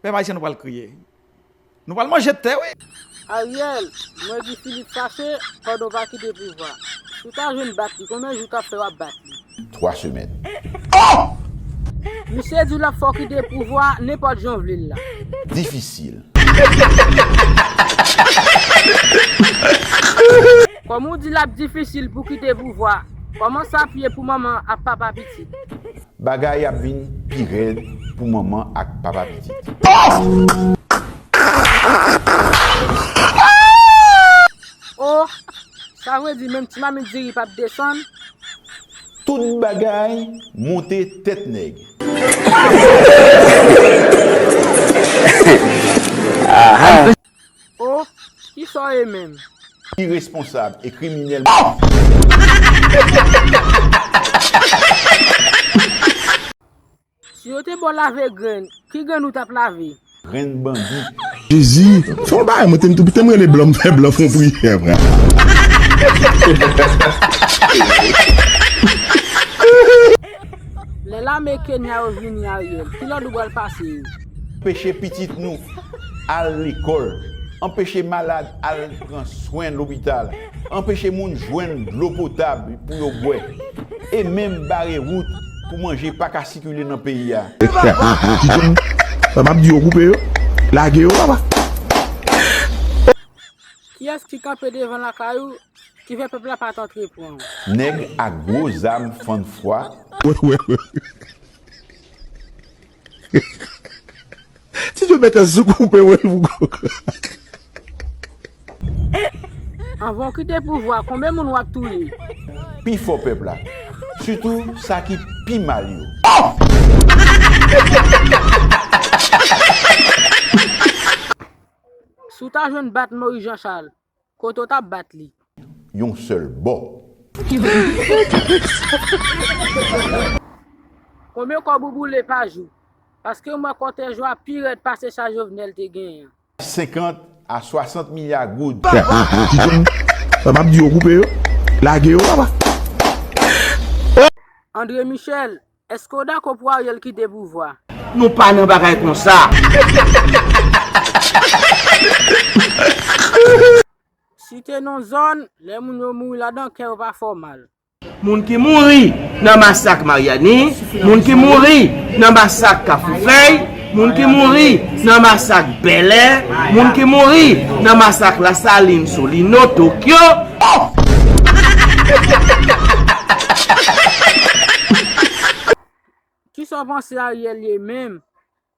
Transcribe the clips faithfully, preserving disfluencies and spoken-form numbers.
Pèp ayisyen, nou pral kriye. Nou pral manje tè, wi. Ariel, mwen Guy Philippe fache pandan w pa kite pouvwa. Si w ta jwenn bat li, konbyen jou w t ap fè w ap bat li? Twa semèn. Misye di l ap fè w kite pouvwa nenpòt jan w vle l la. Difisil. Kòman w di l ap difisil pou kite pouvwa? Kòman sa ap ye pou manman ak papa pitit? Bagay ap vin pi rèd pou manman ak papa pitit. Oh! Sa vle di menm ti mamit diri p ap desann? Tout bagay monte tèt nèg. Oh, kisa w ye menm? Iresponsab e kriminèl. Si yo te ba w lave grenn, ki grenn ou t ap lave? Grenn bandi. Jezi, fè yon bagay, mwen te m tou pite m rele blan, m fè blan fè yon priyè, frè. Lè lame Kenya yo vini, Ariel, ki lòd ou pral pase yo? Anpeche pitit nou al lekòl, anpeche malad al pran swen lopital, anpeche moun jwenn dlo potab pou yo bwè, e menm bare wout pou manje pa ka sikile nan peyi a. Kijan? Sa m ap di yo koupe yo, lage yo, papa. Kiyès ki kanpe devan lakay ou ki fè pèp la pa t antre pran w? Nèg ak gwo zam fann fwa. Wè, wè, wè. Ti Djo mèt an sou koupe wè l pou gwo. Anvan w kite pouvwa, konbyen moun w ap touye? Pifò pèp la, sitou sa ki pi mal yo. Si w ta jwenn bat Moyiz Janchal, kote w t ap bat li? Yon sèl bò. Konbyen kòb ou boule pa jou? Paske m wè kòtèj ou a pi rèd pase sa Jovenel te genyen an. Senkant a swasant milya goud. Kijan? Sa m ap di yo koupe yo, lage yo, papa. André Michel, èske w dakò pou Ariel kite pouvwa? Nou pa nan bagay konsa. Si te nan zòn, lè moun yo mouri ladan, kè yo pa fè w mal. Moun ki mouri nan masak Maryani, moun ki mouri nan masak Kafou Fèy, moun ki mouri nan masak Bèlè, moun ki mouri nan masak Lasalin, Solino, Tokyo. Kisa w panse Ariel ye menm?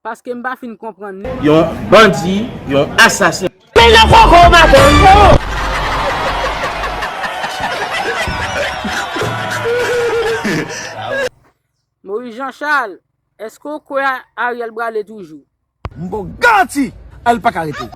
Paske m pa fin konprann li. Yon bandi, yon asasen. Men nan koko maten yo! Moyiz Janchal, èske w kwè Ariel prale toujou? M ba w garanti, Ariel pa ka rete.